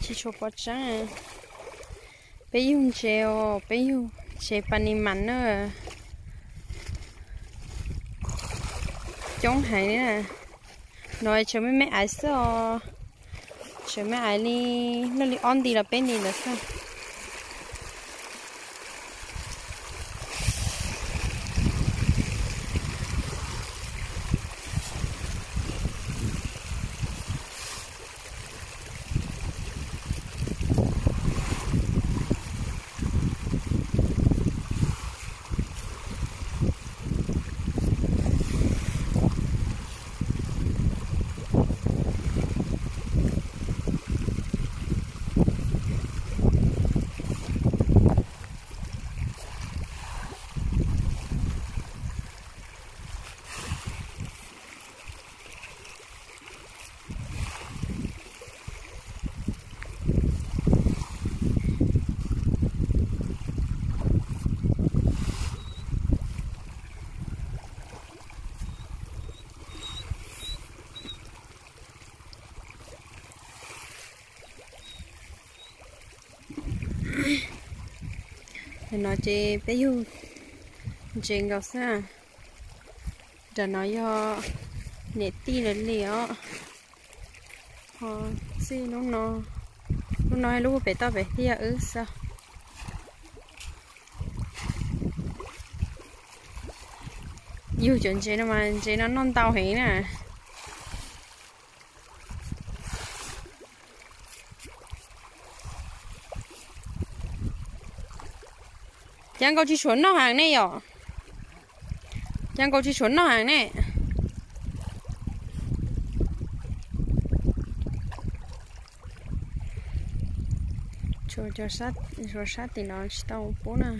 Tsis tshua pom tseeb. Peb yug ntses os, peb yug ntses pas ni mas na. Coob heev li na. No tshuav me me aiv xwb os. Tshuav me aiv li, loj li ob nti los peb nti ntawd xwb. Ntawm no ces peb yug ntses nkaus xwb. Nram no yog niam tij lawv li os. Ho txij lub no, lub no lub pem toj pem thiaj yog wb xwb. Yug cov ntses no mas ntses no noj ntau heev na. Cas nkaus tsis tshuav noj heev ne yom? Cas nkaus tsis tshuav noj heev ne? Tshuav sab tim no tsis tau pub na.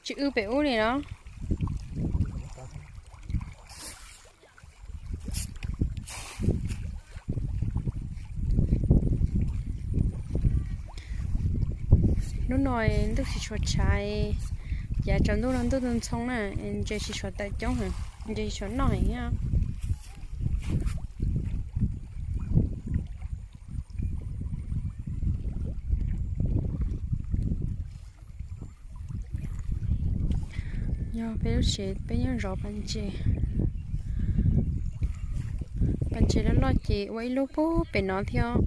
Tsis wb pem ub li los? Hnub no ntuj tsis tshua tshav, yav tsaus ntuj no ntuj ntxhoo na, ntses tsis tshua tawm coob heev, ntses tsis tshua noj heev thiab. Yog peb lub tsev peb nyob zov pas ntses. Pas ntses loj loj ces ua ib lub puag pem no thiab,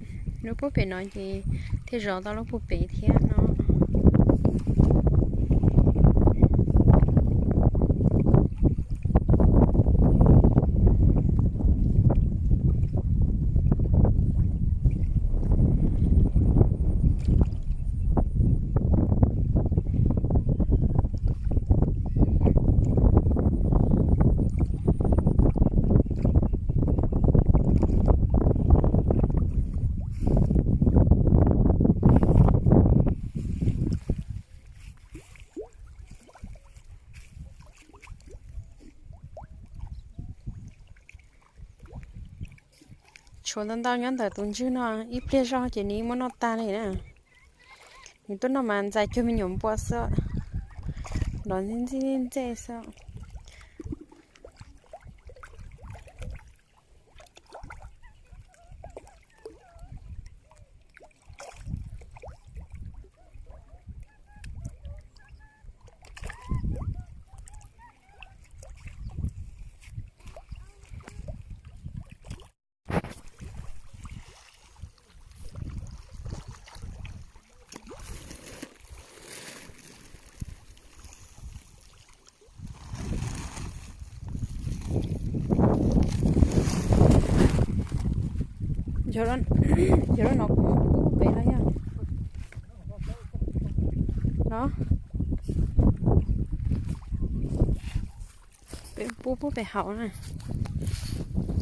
lub puag pem no ces thiaj zov tau lub puag pem thiab no. Tshuav ntau ntau nyob ntawm tus ntswg no, ib pliag zoj ces nws muab noj tag li na. Nws tuaj noj mas ntxais cuag me nyuam npua xwb, nrov ntxij ntxij ntxej xwb. Cov, cov no kuv pub pem no yog no, peb pub pub pem hauv na.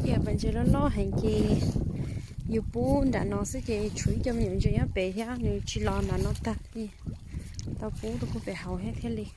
Cia pas ntses loj loj heev ces yus pub nram no xwb ces tshuav ib co me nyuam ntses nyob pem thiab nws tsis los nram no tag li. Tau pub rau pub pem hauv thiab thiaj li.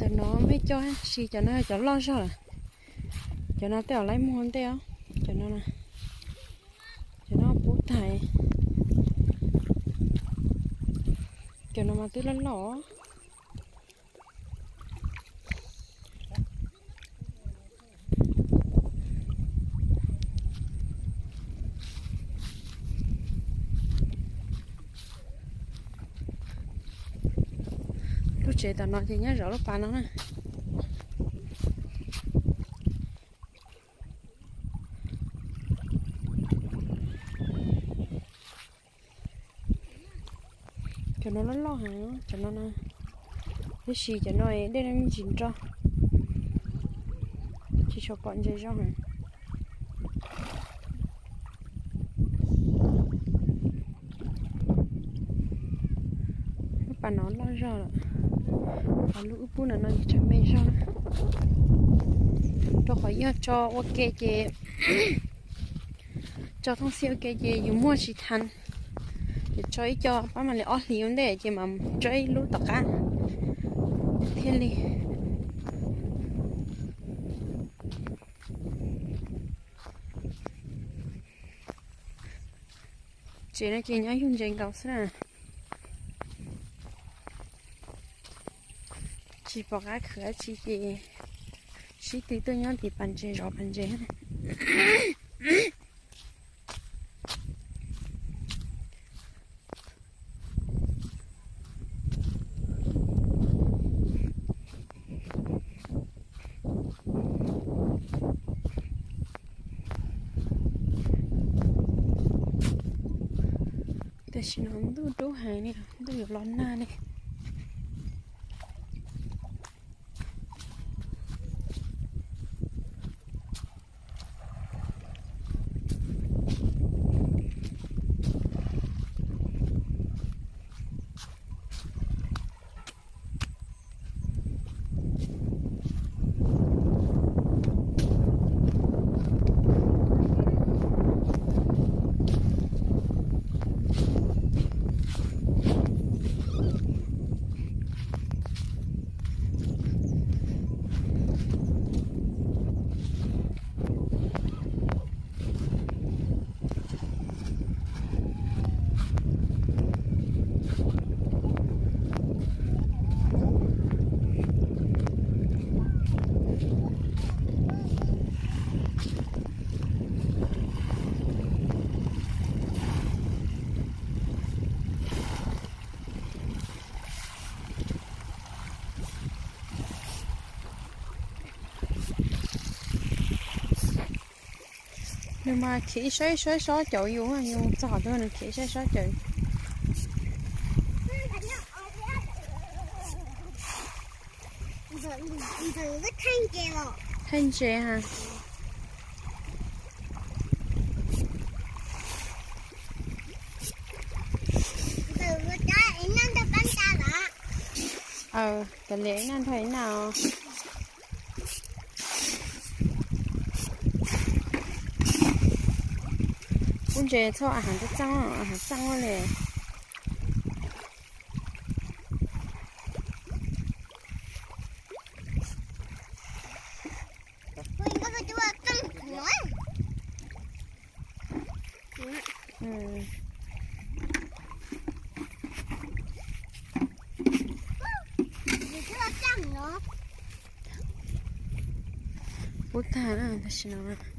Ntawm no muaj ib co, tab sis cov no yog cov loj zog lawm. Cov no tej zaum laib muag ntej os. Cov no, cov no pub tag. Cov no mas twb loj loj. Lub tsev tom no ces nyob zov lub pas no na. Cov no loj loj heev cov no na. Tab sis cov no dej no me ntsis nro, tsis tshua pom ntses zoo heev. Lub pas no loj zog lawm, ho lub wb pub no no ces tsam me zog na. Rau qhov yog tso ua ke ces, tso thooj xij ua ke ces yus muag tsis tau. Ces tso ib co pab mam li ob hlis ua ntej ces mam tso ib lub tom qab thiaj li. Tsev no ces nyob yug ntses nkaus xwb na. Tsis pom qab khwv dab tsi ces sib tw tuaj nyob tim pas ntses zov pas ntses. Tam sim no ntuj dub heev li, ntuj yuav los nag li. Mas khiav ib sab ib sab ib sab caum yus, yus txog qhov twg nws khiav ib sab ib sab caum. Thaij ntses ha. Aw, kav liam ib naj nrog ib naj os. Pub ntses txhob a hav txaj txaj, a hav txaj ua li. Pub tag na, tam sim no.